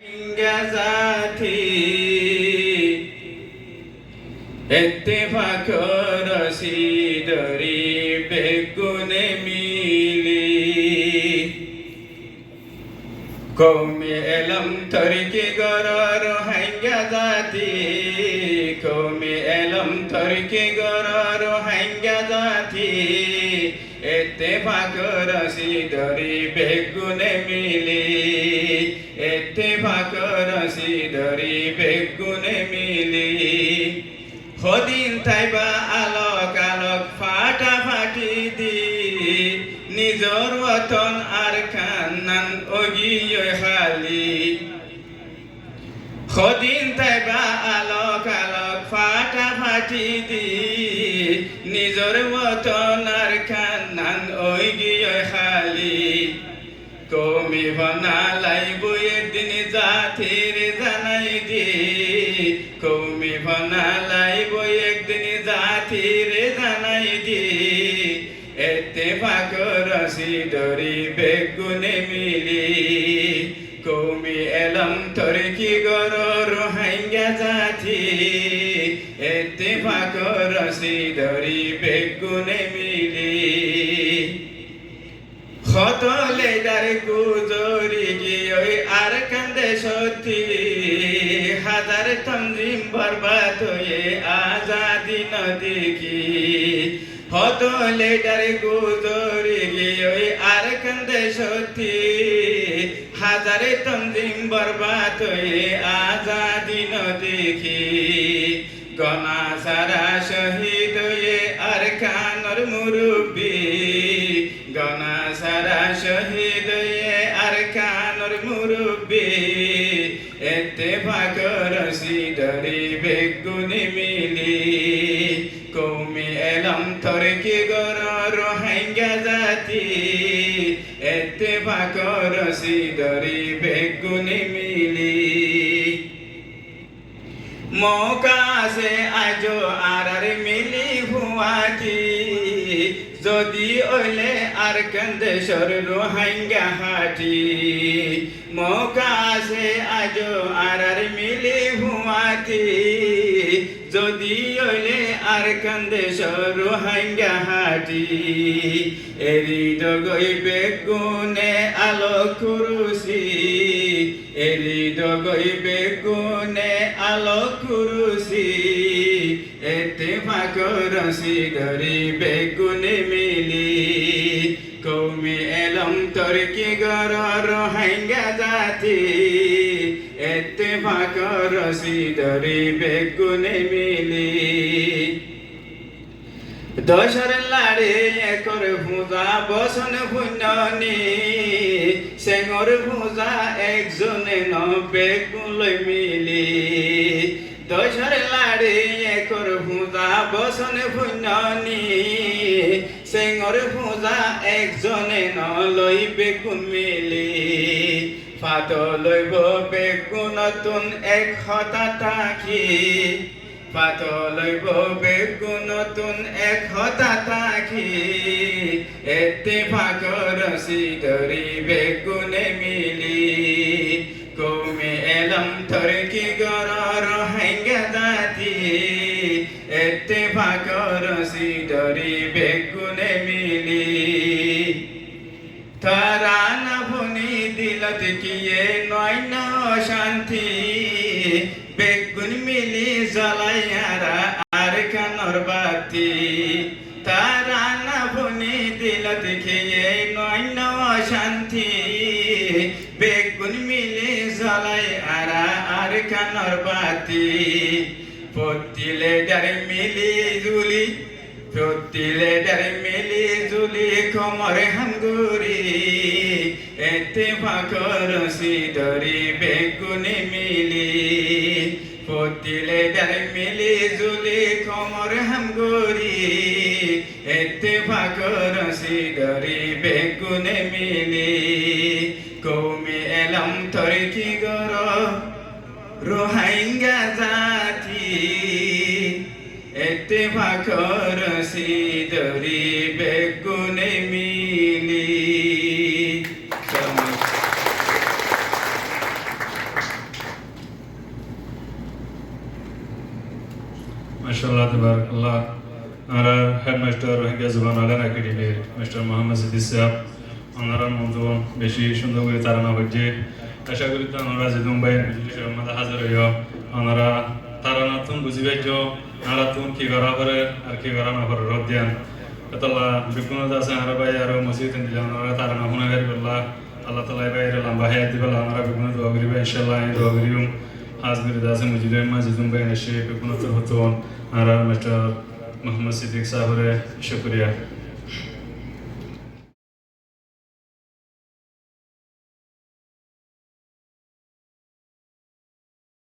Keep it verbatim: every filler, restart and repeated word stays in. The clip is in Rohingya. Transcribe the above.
Rohingya zati, ettefakor sidori beggune mili. Koumi elom torki goro Rohingya zati, koumi elom torki goro Rohingya zati, ettefakor sidori beggune mili, ettefakor sidori beggune mili. Hodin taiba alok alok fatafati di, nizor woton Arkanan óigiyoi háli. Hodin taiba alok alok fatafati di, nizor woton Arkanan óigiyoi háli. Koumi fona laibo ek din zatire zanai di, koumi fona laibo ek din zatire zanai di, ettefakor sidori beggune mili. Koumi elom torki goro Rohingya zati, ettefakor sidori beggune mili. Hoto lidar guzori giyoi Arkan decotti, hazar tonzim borbad óiye azadi no deki. Hoto lidar guzori giyoi Arkan decotti, hazar tonzim borbad óiye azadi no deki. Gona sara cohid óiye Arkanor murubbi, gona sara cohid óiye Arkanor murubbi, ettefakor sidori beggune mili. Koumi elom torki goro Rohingya zati, ettefakor sidori beggune mili. Mouka asé aijjó añárar mili fuwati, zodi óile Arkan decór Ruáingga háti. Mouka asé aijjó añárar mili fuwati, zodi óile Arkan decór Ruáingga háti. Eri do goi beggúne alok kurusi, eri do goi beggúne alok kurusi, ettefak gorósi dóri beggúne mili. Koumi elóm torki goró Ruáingga zati, ettefak gorósi dóri beggúne mili. Docór laçi ekór fuza bosón fuinno ni, señór fuza ekzone no beggún loi mili. Docór laçi ekór fuza bosón fuinno ni, señór fuza ekzone no loi beggún mili. Fato loibo beggúnottún ek hotá táki, fato loibo beggúnottún ek hotá táki, ettefak gorósi dóri beggúne mili. Koumi elóm torki goró Ruáingga zati, ettefak gorósi dóri beggúne mili. Tará no fúni dilot kiyé no ainno ocánti, beggún mili zolai añára Arkanor batti. Tará no fúni dilot kiyé no ainno ocánti, beggún mili zolai añára Arkanor batti. Fottí lidar mili zuli, fottí lidar mili zuli komor ham gorí, ettefak gorósi dóri beggúne mili. Fottí lidar mili zuli komor ham gorí, ettefak gorósi dóri beggúne mili. Koumi elóm torki goró Ruáingga zati, ettefak gorósi dóri beggúne mili. Assalamu alaikum. Añárar headmaster Rohingya Zuban Alan Academy r mastor Muhammad Siddiq sáb, onorár muúntu beci cúndor gorí tarana foijjé. Acá gorí de onorá zedún bái mojlisor mazé házir óiyo, onorá taranattún buzí faijjó, añárattún ki gorá forer ar ki gorá noforer hoddé yián. Etolla beggún de asé añárar bái aró mosjid endilla onorá tarana fúnai faribálla. Allah taala e báire lamba hayat dibálla, onorá beggúne dua goríba, incállah añí dua goríyum. Hás gorí de asé mosjidor mazé zedún bái aiccé, beggúnor torfóttún añárar mastor Muhammad Siddiq sábore cúkuriya.